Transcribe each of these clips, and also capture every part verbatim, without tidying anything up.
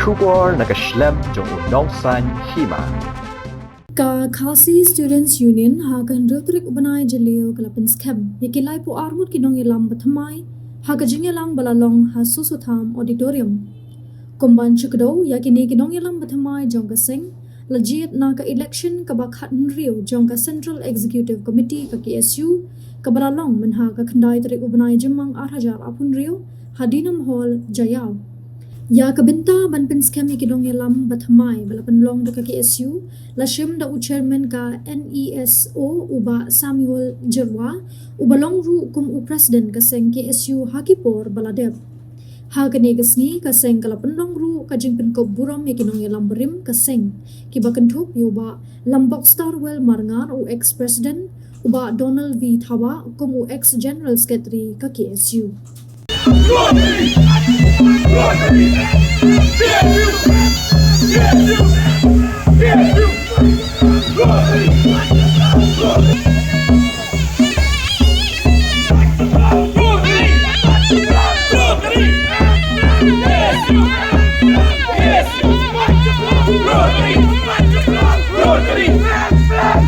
Khubor na ka shlem jong u Nongsaiñ Hima. Ka Khasi Students Union ha ka hynriew tarik u bnai Jylliew ka la pynskhem ïa ki laiphew arngut ki nongïalam bathymmai ha ka jingïalang ba la long ha Soso Tham Auditorium. Kum ban shu kdew ïa kine ki nongïalam bathymmai jong ka seng, la jied na ka election kaba khathynriew jong ka Central Executive Committee ka K S U, kaba la long mynha ka khyndai tarik u bnai Jymmang ar hajar arphew hynriew ha Dinam Hall, Jaïaw. Ïa ka bynta ban pynskhem ïa ki nongïalam bathymmai ba la pynlong da ka K S U, la shim da u chairman ka N E S O, u Bah Samuel Jyrwa, uba long ruh kum u president ka seng K S U ha ki por ba la dep. Ha kane ka sngi ka seng ka la pynlong ruh ka jingpynkup burom ïa ki nongïalam barim ka seng, kiba kynthup ïa u Bah Lambok Starwell Marngar, u ex president, u Bah Donald V Thabah kum u ex general secretary ka K S U.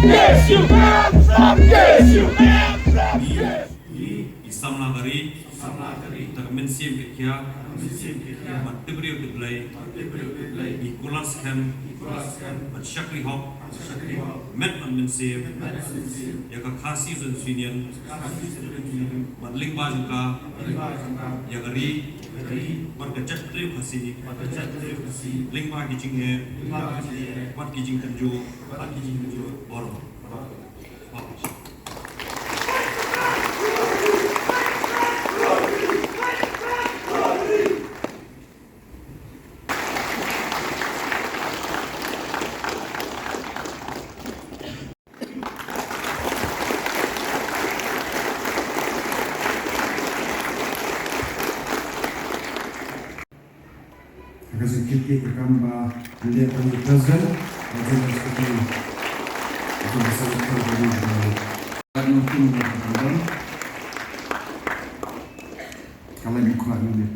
Yes, you. Yes, you. Yes, you. Yes, you. I samla ka ri, samla ka ri, da ka mynsiem ka khia, da ka mynsiem ka khia, ban tip briew tip Blei, ban tip briew tip Blei, i kular skhem, i kular skhem, ban shakri hok, ban shakri hok, met ban mynsiem, met ban mynsiem, ïa ka Khasi Students Union, Khasi Students Union, bad lyngba jong ka, lyngba jong ka, ïa ka ri, ïa ka ri, bad ka jaitbynriew Khasi, bad ka jaitbynriew Khasi, lyngba ki jingeh, lyngba ki jingeh, bad ki jingtynjuh, bad ki jingtynjuh, burom. Ka jingkit ka kam ba ngi ïa ka president, ka jingkit ka kam ba ngi ïa ka president. Ka la dei khlad ngi.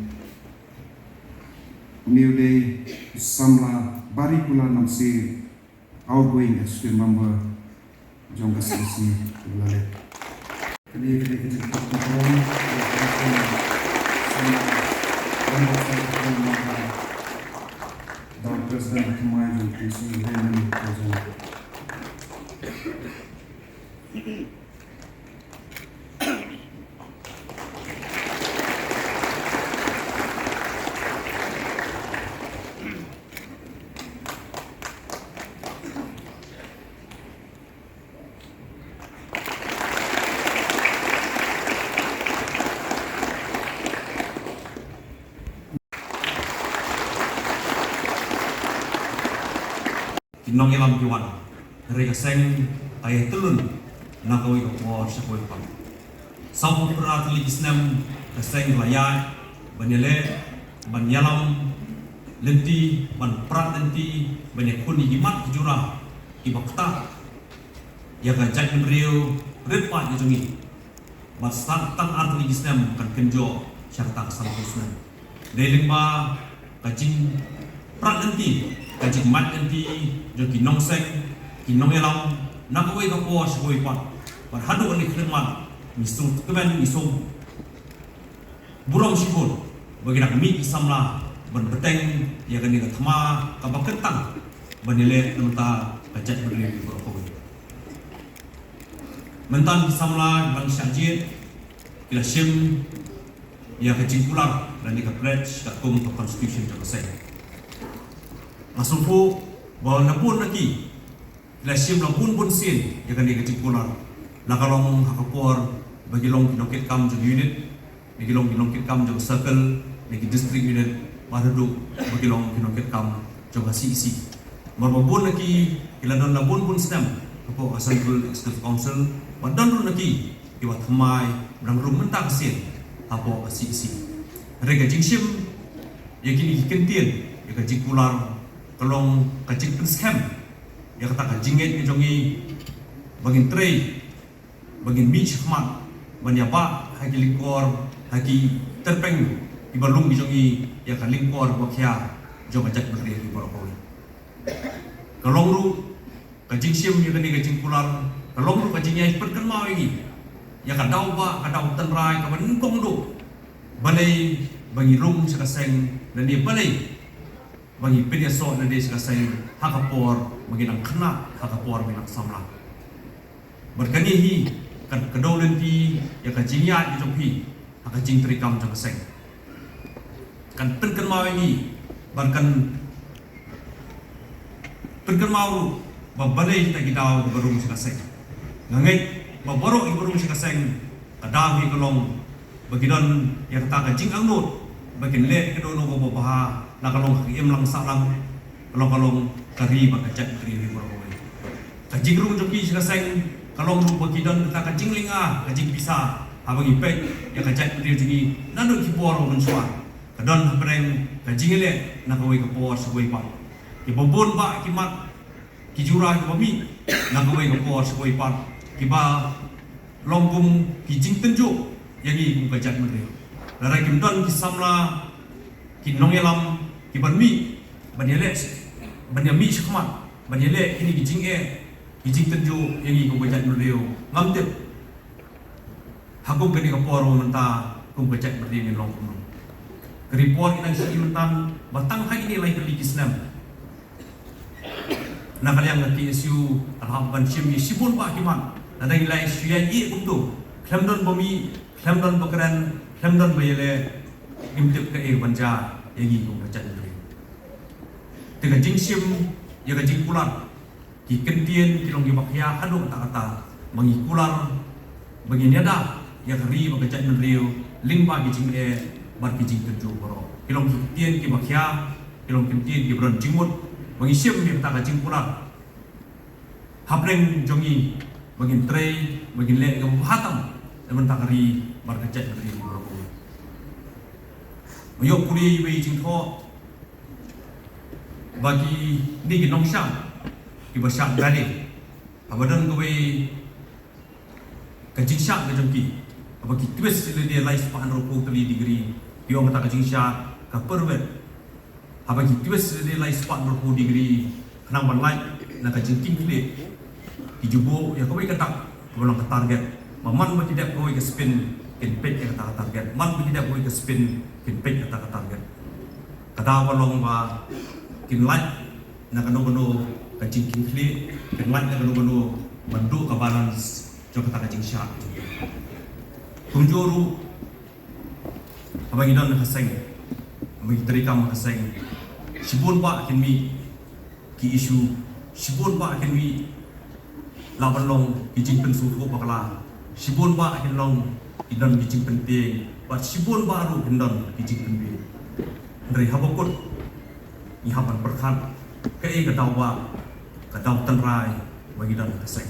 Une u dei samla Barikula Nongsiej, outgoing executive member jong ka C E C, la leh. Kane, kane ka jingkit ka kam, da u president bathymmai jong ka C E C, Raymond President. Ki nongïalam ki wan. Hynrei ka seng ka ïa tylli na kawei ka por sha kawei pat. Sawphew phra tylli ki snem ka seng ka la ïaid ban ïaleh, ban ïalam lynti, ban prat lynti, ban ïakhun ïa ki mat ki jura kiba ktah ïa ka jaitbynriew rit paid ka jong ngi. Bad sa tang ar tylli ki snem kan kynjoh sha kata ka sanphew snem. Dei lyngba ka jingprat lynti, ka jingmait lynti jong ki nongseng, ki nongïalam na kawei ka por sha kawei pat. Bad haduh kane ka khyllipmat ngi sngewkmen, ngi sngewburom shibun ba ki dang mih ki samla ban bteng ïa kane ka thma kaba kyntang ban ïaleh na ka bynta ka jaitbynriew baroh kawei. Mynta ki samla kiba la shah jied ki la shim ïa ka jingkular lane ka pledge katkum ka constitution jong ka seng. Nga sngewthuh ba na bun na ki ki la shim la bun bun sien ïa kane ka jingkular, la ka long ha ka por ba ki long ki nongkitkam jong unit, ne ki long ki nongkitkam jong circle, ne ki district unit, bad haduh ba ki long ki nongkitkam jong ka C E C. Namar ba bun na ki ki la don la bun bun snem hapoh ka Central Executive Council, bad don ruh na ki kiba thymmai ba dang rung mynta ka sien hapoh ka C E C. Hynrei ka jingshim ïa kine ki kyntien ïa ka jingkular ka long ka jingpynskhem ïa kata ka jingngeit ka jong ngi ba ngin trei, ba ngin mih shakhmat ban ïabah ha ki lyngkor, ha ki tyrpeng kiba lung ki jong ngi ïa ka lyngkor ba khia, jong ka jaitbynriew hi baroh kawei. Ka long ruh ka jingshim ïa kane ka jingkular, ka long ruh ka jingïai pynkynmaw ïa ngi ïa ka daw ba, ka daw tynrai kaba nyngkong duh. Balei ba ngi rung sha ka seng lane balei ba ngi pynïasoh lade sha ka seng ha ka por ba ngi dang khynnah, ha ka por ba ngi dang samla. Bad kane hi kan kdew lynti ïa ka jingïaid jong phi ha ka jingtrei kam jong ka seng. Kan pynkynmaw ïa ngi bad kan pynkynmaw ruh ba balei kita ki daw ba rung sha ka seng. Nga ngeit ba baroh ki ba rung sha ka seng ka daw hi ka long ba ki don ïa kata ka jingangnud ba kin leh kano kano kaba bha, la ka long ka imlang sahlang, la ka long ka ri bad ka jaitbynriew hi baroh kawei. Ka jingrung jong ki sha ka seng ka long ruh ba ki don kata ka jinglynga, ka jingpisa haba ngi peit ïa ka jaitbynriew jong ngi naduh ki por ba mynshuwa. Ka don hapdeng ka jingïaleh na kawei ka por sha kawei pat. Kiba bun bah ki mat ki jura kiba mih na kawei ka por sha kawei pat, kiba long kum ki jingtynjuh ïa ngi kum ka jaitbynriew. Lada kim don ki samla, ki nongïalam kiban mih ban ïaleh, ban ïamih shakhmat ban ïaleh kine ki jingeh, ki jingtynjuh ïa ngi kum ka jaitbynriew, ngam tip ha kum kane ka por ba mynta kum ka jaitbynriew ngin long kumno. Ka report ki dang shu ïohi mynta ba tang ha kine lai tylli ki snem na ka liang ka K S U ka la hap ban shim ïa shibun bah ki mat. Lada ngi la shu ïai ïeh kumto, khlem don ba mih, khlem don ba kren, khlem don ba ïaleh, ngim tip kaei ban jia ïa ngi kum ka jaitbynriew. Te ka jingshim ïa ka jingkular, ki kyntien ki long kiba khia haduh katta katta ba ngi kular, ba ngin ïada ïa ka ri bad ka jaitbynriew lyngba ki jingeh bad ki jingtynjuh baroh. Ki long ki kyntien kiba khia, ki long ki kyntien kiba don jingmut ba ngi shim ïa kata ka jingkular hapdeng jong ngi ba ngin trei, ba ngin leh kaba bha tam na bynta ka ri bad ka jaitbynriew baroh. Ba ïoh pule iwei i jingthoh ba kine ki nongshad kiba shad bad haba don kawei ka jingshad ka jong ki, haba ki twist ïa lade lai spah hynriewphew tylli degree, ki ong kata ka jingshad ka pyrwet. Haba ki twist ïa lade lai spah hynriewphew degree khnang ban lait na ka jingkieng khlieh, ki ju buh ïa kawei ka dak kaba long ka target, ba man ba ki dep kawei ka spin kin peit ïa kata ka target, man ba ki dep kawei ka spin kin peit ïa kata ka target. Ka daw ka long ba kin lait na kano kano ka jingkieng khlieh, kin lait na kano kano ban duh ka balance jong kata ka jingshad. Kumjuh ruh haba ngi don ha ka seng, haba ngi trei kam ha ka seng, shibun bah kin mih ki issue, shibun bah kin mih lah ban long ki jingpynsngewthuh bakla, shibun bah kin long ki don ki jingpyntieng bad shibun bah ruh kin don ki jingpynbieit. Hynrei haba kut ngi hap ban pyrkhat kaei ka daw ba, ka daw tynrai ba ngi don ha ka seng.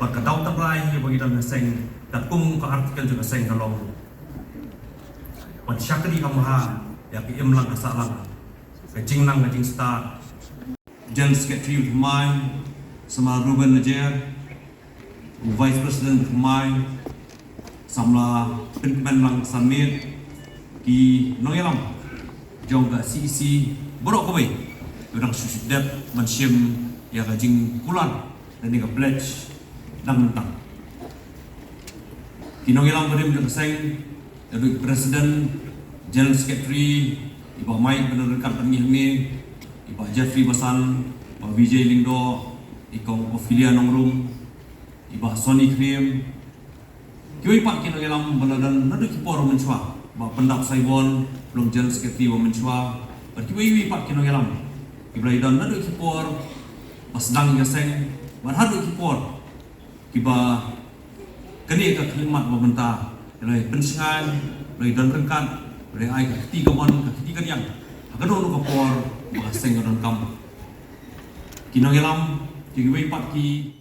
Bad ka daw tynrai ba ngi don ha ka seng, katkum ka article jong ka seng ka long ban shakri kham bha ïa ka imlang ka sahlang, ka jingnang ka jingstad. General Secretary u thymmai, Samla Reuben Najer, u Vice President u thymmai, Samla Pynkmenlang Sanmiet, ki nongïalam jong ka C E C baroh kawei, u dang shu shu dep ban shim ïa ka jingkular lane ka pledge dang mynta. Ki nongïalam barim jong ka seng, naduh i President, General Secretary, i Bah Mike Banarangkat Bangi hangne, i Bah Jeffrey Basan, Bah Vijay Lyngdoh, i Kong Ophelia Nongrum, i Bah Sonny Khriem, kiwei pat ki nongïalam ba la don naduh ki por mynshuwa, Bah Pyndap Saibon, long General Secretary ba mynshuwa, bad kiwei kiwei pat ki nongïalam kiba la don naduh ki por ba sdang ïa ka seng bad haduh ki por kiba kane ka khyllipmat ba mynta, la ïa pynshngaiñ, la ïa don ryngkat, la ïa ai ka kti kamon, ka kti kadiang ha kano kano ka por ba ka seng ka donkam. Ki nongïalam, kiwei pat ki